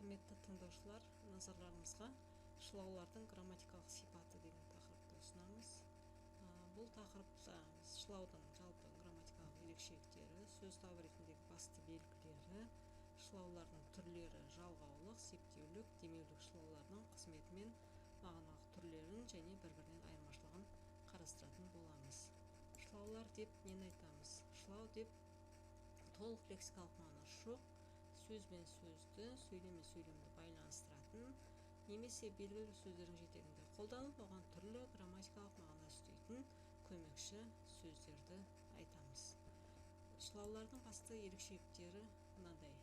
Құрметті тыңдаушылар, назарларыңызға шылаулардың грамматикалық сипаты деген тақырыпты ұсынамыз. Бұл тақырыпта біз шылаудың жалпы грамматикалық ерекшеліктері, сөз табы ретіндегі басты белгілері, шылаулардың түрлері, жалғаулық, септеулік, демеулік шылаулардың қызметі мен мағыналық түрлерін және бір-бірінен айырмашылығын қарастыратын боламыз. Шылаулар деп нені айтамыз? Шылау деп толық лексикалық мағынасы жоқ, сөз бен сөзді, сөйлем мен сөйлемді байланыстыратын немесе белгілі сөздердің жетегінде қолданылып, оған түрлі грамматикалық мағына үстейтін көмекші сөздерді айтамыз. Шылаулардың басты ерекшеліктері мынадай.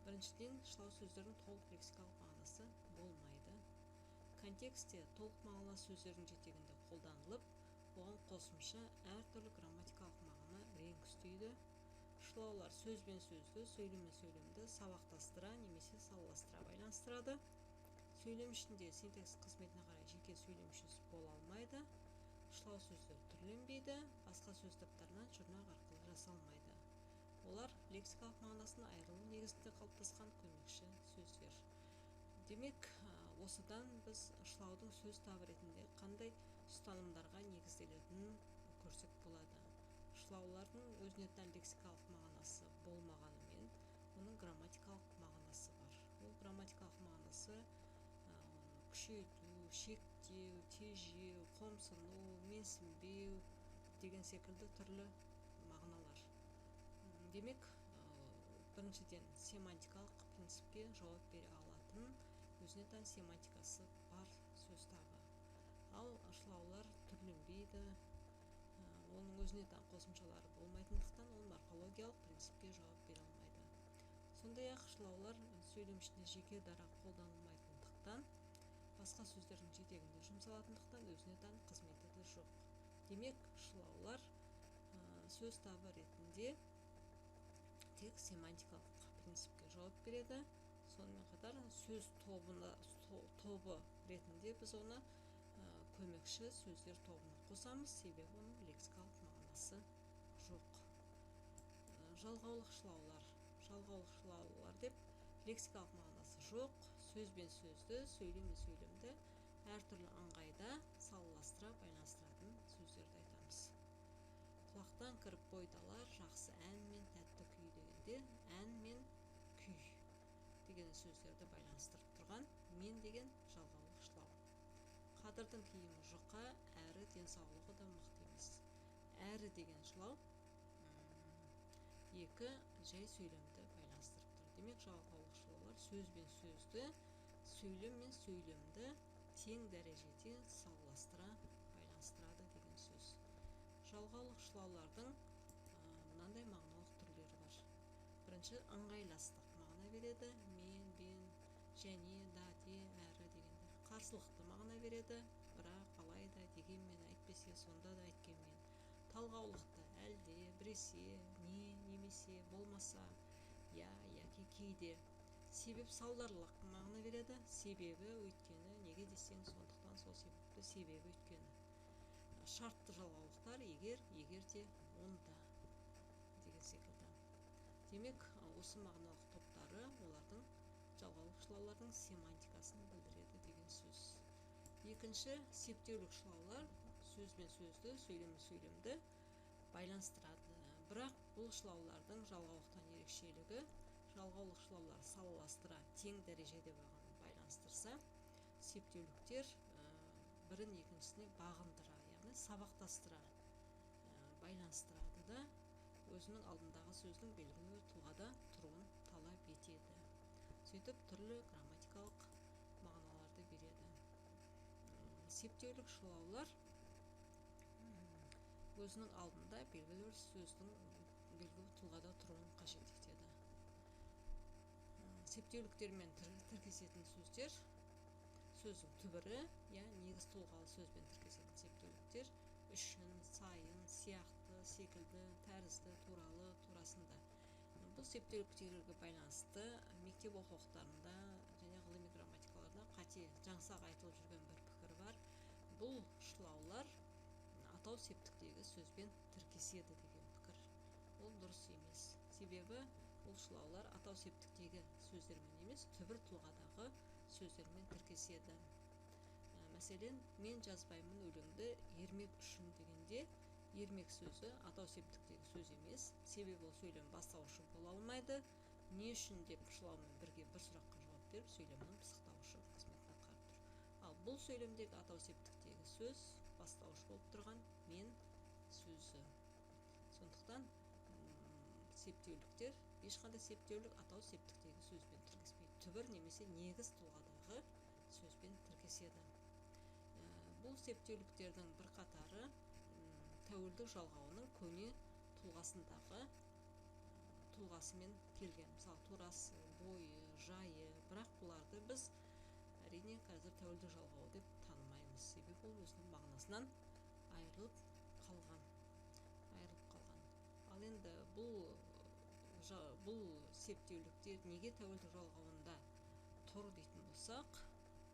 Біріншіден, шылау сөздердің толық лексикалық мағынасы болмайды. Контексте толық мағыналы сөздердің жетегінде қолданылып, оған қосымша әртүрлі грамматикалық мағына реңк үстейді. Шылаулар сөз бен сөзді, сөйлем мен сөйлемді сабақтастыра немесе салаластыра байланыстырады. Сөйлем ішінде синтаксис қызметіне қарай жеке сөйлем мүшесі бола алмайды. Шылау сөздер түрленбейді, басқа сөз таптарынан жұрнақ арқылы жасалмайды. Олар лексикалық мағынасының айырылуы негізінде қалыптасқан көмекші сөздер. Демек, осыдан біз шылаудың сөз табы ретінде қандай ұстанымдарға негізделетінін көрсек болады. Шылаулардың өзіне тән лексикалық мағынасы болмағанымен, оның грамматикалық мағынасы бар. Ол грамматикалық мағынасы күшейту, шектеу, тежеу, қомсыну, менсінбеу деген секілді түрлі мағыналар. Демек, біріншіден, семантикалық принципке жауап бере алатын өзіне тән семантикасы бар сөз табы. Ал шылаулар түрленбейді, оның өзіне тән қосымшалары болмайтындықтан ол морфологиялық принципке жауап бере алмайды. Сондай-ақ шылаулар сөйлем ішінде жеке дара қолданылмайтындықтан, басқа сөздердің жетегінде жұмсалатындықтан өзіне тән қызметі де жоқ. Демек, шылаулар сөз табы ретінде тек семантикалық принципке жауап береді. Сонымен қатар сөз тобы ретінде біз оны көмекші сөздер тобына қосамыз, себебі оның лексикалық мағынасы жоқ. Жалғаулық шылаулар. Жалғаулық шылаулар деп лексикалық мағынасы жоқ, сөз бен сөзді, сөйлем мен сөйлемді әртүрлі ыңғайда салаластыра байланыстыратын сөздерді айтамыз. Құлақтан кіріп бойдалар жақсы ән мен тәтті күй дегенде ән мен күй деген сөздерді байланыстырып тұрған мен деген жалғаулық шылау. Қадырдың киімі жұқа, әрі денсаулығы да мықты емес. Әрі деген шылау екі жай сөйлемді байланыстырып тұр. Демек, жалғаулық шылаулар сөз бен сөзді, сөйлем мен сөйлемді тең дәрежеде салаластыра байланыстырады деген сөз. Жалғаулық шылаулардың мынандай мағыналық түрлері бар. Бірінші, ыңғайластық мағына береді. Мен, бен, және, да, де, әрі дегендер. Қарсылықты мағына береді. Бірақ, алайда, дегенмен, әйтпесе, сонда да, әйткенмен. Талғаулықты әлде, біресе, не, немесе, болмаса, я, яки, кейде. Себеп салдарлық мағына береді. Себебі, өйткені, неге десең, сондықтан, сол себепті, себебі, өйткені. Шартты жалғаулықтар егер, егер де, онда деген секілді. Демек, осы мағыналық топтары олардың жалғаулық шылаулардың семантикасын білдіреді деген сөз. Екінші, септеулік шылаулар сөз бен сөзді, сөйлем мен сөйлемді байланыстырады. Бірақ бұл шылаулардың жалғаулықтан ерекшелігі, жалғаулық шылаулар салаластыра тең дәрежеде байланыстырса, септеуліктер бірін екіншісіне бағындыра, яғни сабақтастыра байланыстырады да, өзінің алдындағы сөздің белгілі бір тұлғада тұруын талап етеді. Сөйтіп түрлі грамматикалық мағыналарды береді. Септеулік шылаулар өзінің алдында белгілі бір сөздің белгілі бір тұлғада тұруын қажет етеді. Септеуліктермен тіркесетін сөздер сөздің түбірі, я негіз тұлғалы сөзбен тіркесетін септеуліктер үшін, сайын, сияқты, секілді, тәрізді, туралы, турасында. Бұл септеуліктерге байланысты мектеп оқулықтарында және ғылыми грамматикаларда қате, жаңсақ айтылып жүрген бір пікір бар. Бұл шылаулар атау септіктегі сөзбен тіркеседі деген пікір. Ол дұрыс емес. Себебі Бұл шылаулар атау септіктегі сөздермен емес, түбір тұлғадағы сөздермен тіркеседі. Мәселен, мен жазбаймын өлеңді ермек үшін дегенде ермек сөзі атау септіктегі сөз емес, себебі ол сөйлем бастауышы бола алмайды. Не үшін деп шылаумен бірге бір сұраққа жауап беріп, сөйлемнің пысықтауышы қызметін атқарып тұр. Ал бұл сөйлемдегі атау септіктегі сөз бастауыш болып тұрған мен сөзі. Сондықтан септеуліктер, ешқандай септеулік атау септіктегі сөзбен тіркеспейді. Түбір немесе негіз тұлғадағы сөзбен тіркеседі. Бұл септеуліктердің бірқатары тәуелдік жалғауының көне тұлғасындағы тұлғасымен келген. Мысалы, турасы, бойы, жайы, бірақ бұларды біз әрине қазір тәуелдік жалғауы деп танымаймыз. Себебі ол өзінің мағынасынан айырылып қалған. Ал енді бұл септеуліктер неге тәуелдік жалғауында тұр дейтін болсақ,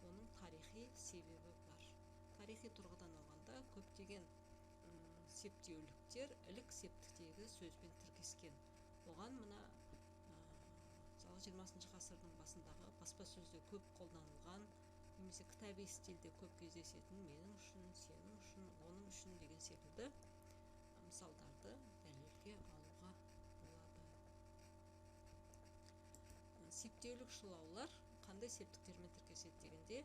оның тарихи себебі бар. Тарихи тұрғыдан алғанда көптеген септеуліктер ілік септіктегі сөзбен тіркескен. Оған мына мысалы 20 ғасырдың басындағы баспасөзде көп қолданылған немесе кітаби стильде көп кездесетін менің үшін, сенің үшін, оның үшін деген секілді мысалдарды дәлелге алуға болады. Септеулік шылаулар қандай септіктермен тіркеседі дегенде,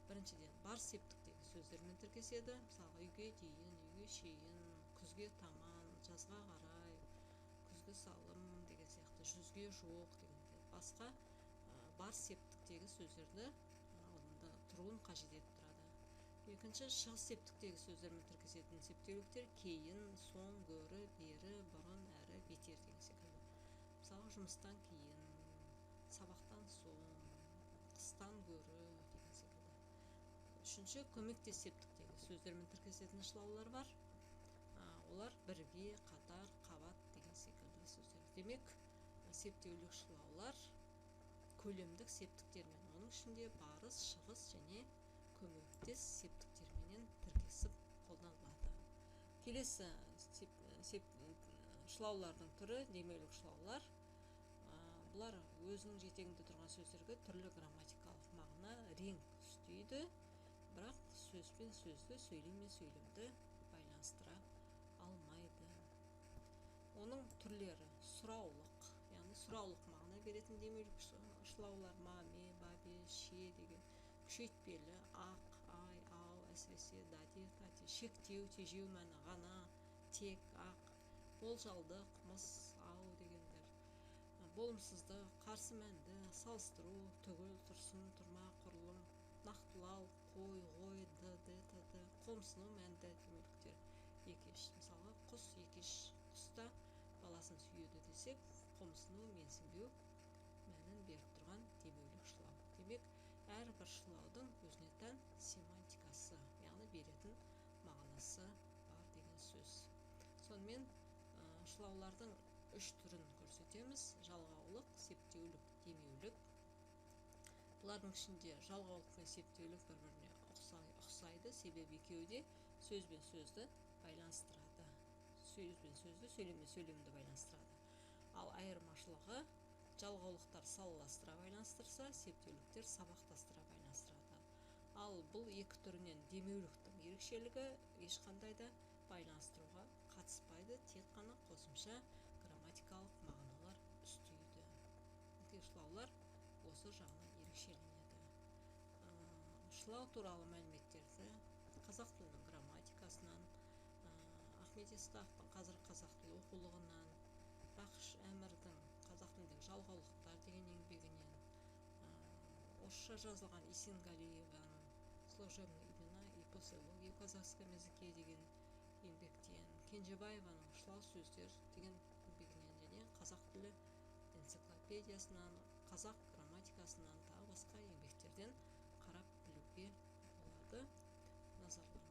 біріншіден бар септіктегі сөздермен тіркеседі. Мысалы, үйге дейін, үйге шейін, күзге таман, жазға қарай, күзгі салым деген сияқты, жүзге жуық дегенде басқа бар септіктегі сөздерді алдында тұруын қажет етіп тұрады. Екінші, шығыс септіктегі сөздермен тіркесетін септеуліктер кейін, соң, гөрі, бері, бұрын, әрі, бетер деген секілді. Мысалы, жұмыстан кейін, сабақтан соң, қыстан гөрі деген секілді. Үшінші, көмектес септіктегі сөздермен тіркесетін шылаулар бар. Олар бірге, қатар, қабат деген секілді сөздер. Демек, септеулік шылаулар көлемдік септіктермен, оның ішінде барыс, шығыс және көмектес септіктерменен тіркесіп қолданылады. Келесі шылаулардың түрі демеулік шылаулар. Бұлар өзінің жетегінде тұрған сөздерге түрлі грамматикалық мағына, реңк үстейді, бірақ сөз бен сөзді, сөйлем мен сөйлемді байланыстыра алмайды. Оның түрлері сұраулық, яғни сұраулық мағына беретін демеулік шылаулар ма, ме, ба, бе, ше деген, күшейтпелі, ақ, ай, ау, әсіресе, даде, тате, шектеу, тежеу мәні, ғана, тек, ақ, болжалдық, мыс, ау дегендер, болымсыздық, қарсы мәнді, салыстыру, түгіл, тұрсын, тұрма, құрылым, нақтылау, қой, ғой, д, д, т, д, қомсыну мәнді демеуліктер, екеш. Мысалға, құс екеш, құс та баласын сүйеді десек, қомсыну, менсінбеу мәнін беріп тұрған демеулік шылау. Демек, әрбір шылаудың өзіне тән семантикасы, яғни беретін мағынасы бар деген сөз. Сонымен, шылаулардың үш түрін көрсетеміз: жалғаулық, септеулік, демеулік. Бұлардың ішінде жалғаулық пен септеулік бір-біріне ұқсайды, себебі екеуі де сөз бен сөзді байланыстырады. Сөз бен сөзді, сөйлем мен сөйлемді байланыстырады. Ал айырмашылығы, жалғаулықтар салаластыра байланыстырса, септеуліктер сабақтастыра байланыстырады. Ал бұл екі түрінен демеуліктің ерекшелігі ешқандай да байланыстыруға қатыспайды, тек қана қосымша грамматикалық мағыналар үстейді. Шылаулар осы жағынан ерекшеленеді. Шылау туралы мәліметтерді қазақ тілінің грамматикасынан, Ахмет Исқақтың қазір қазақ тілі оқулығынан, Рақыш Әмірдің қазақ тіліндегі жалғаулықтар деген еңбегінен, орысша жазылған Есенгалиеваның «Служебные имена и послелоги в казахском языке» деген еңбектен, Кенжебаеваның «Шылау сөздер» деген еңбегінен және қазақ тілі энциклопедиясынан, қазақ грамматикасынан, тағы басқа еңбектерден қарап білуге болады. Назарларыңызға